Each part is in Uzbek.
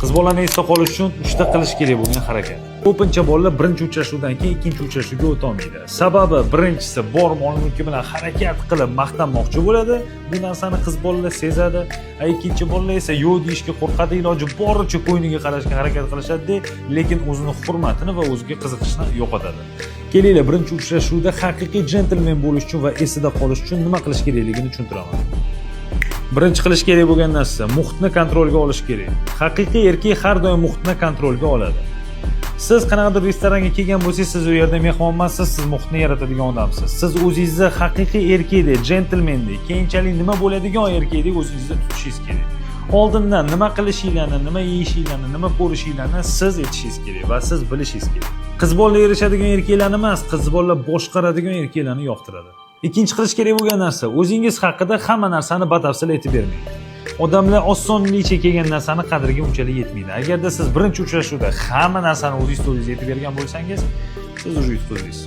Qiz bolani esda qolish uchun uchta qilish kerak bo'lgan harakat. Ko'pincha bolalar birinchi uchrashuvdan keyin ikkinchi uchrashuvga o'tolmaydi. Sababi, birinchisi, bor mol mulki bilan harakat qilib maqtanmoqchi bo'ladi. Bu narsani qiz bolalar sezadi. A ikkinchi bolalar esa yo'q deyishga qo'rqadi, iloji boricha ko'ngliga qarashga harakat qilishadi, lekin o'zini hurmatini va o'ziga qiziqishini yo'qotadi. Kelinglar, birinchi uchrashuvda haqiqiy jentlmen bo'lish uchun va esida qolish uchun nima qilish kerakligini tushuntiraman. Birinchi qilish kerak bo'lgan narsa: muhitni kontrolga olish kerak. Haqiqiy erkak har doim muhitni kontrolga oladi. Siz qanaqadir restoranga kelgan bo'lsangiz, siz u yerda mehmon emassiz, siz muhitni yaratadigan odamsiz. Siz o'zingizni haqiqiy erkakdek, jentlmendek, keyinchalik nima bo'ladigan erkakdek o'zingizni tutishingiz kerak. Oldindan nima qilishinglarni, nima yeyishinglarni, nima ko'rishinglarni siz aytishingiz kerak va siz bilishingiz kerak. Qiz bolalar erishadigan erkaklarni emas, qiz bolalar boshqaradigan erkaklarni yoqtiradi. Ikkinchi qilish kerak bo'lgan narsa: o'zingiz haqida hamma narsani batafsil aytib bermang. Odamlar osonlikcha kelgan narsani qadriga unchalik yetmaydi. Agarda siz birinchi uchrashuvda hamma narsani o'zingiz to'g'ringizda aytib bergan bo'lsangiz, siz уже yutqazdingiz.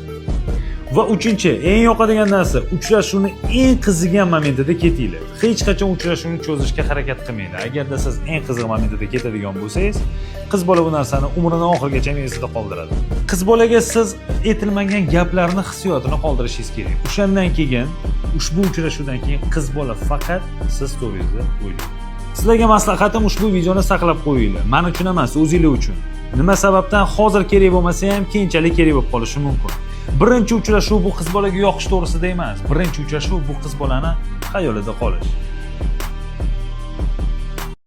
Va uchinchi, eng yoqadigan narsa: uchrashuvni eng qizigan momentida ketinglar. Hech qachon uchrashuvni cho'zishga harakat qilmanglar. Agarda siz eng qiziq momentida ketadigan bo'lsangiz, qiz bola bu narsani umrini oxirigacha esida qoldiradi. Qiz bolaga siz aytilmagan gaplarni hissiyotini qoldirishingiz kerak. O'shandan keyin, ushbu uchrashuvdan keyin qiz bola faqat siz to'g'ringizda o'ylaydi. Sizlarga maslahatim: ushbu videoni saqlab qo'yinglar. Man uchun emas, o'zinglar uchun. Nima sababdan? Hozir kerak bo'lmasa ham, keyinchalik kerak bo'lib qolishi mumkin. Birinchi uchrashuv bu qiz bolaga yoqish to'g'risida emas. Birinchi uchrashuv bu qiz bolani xayolida qolish.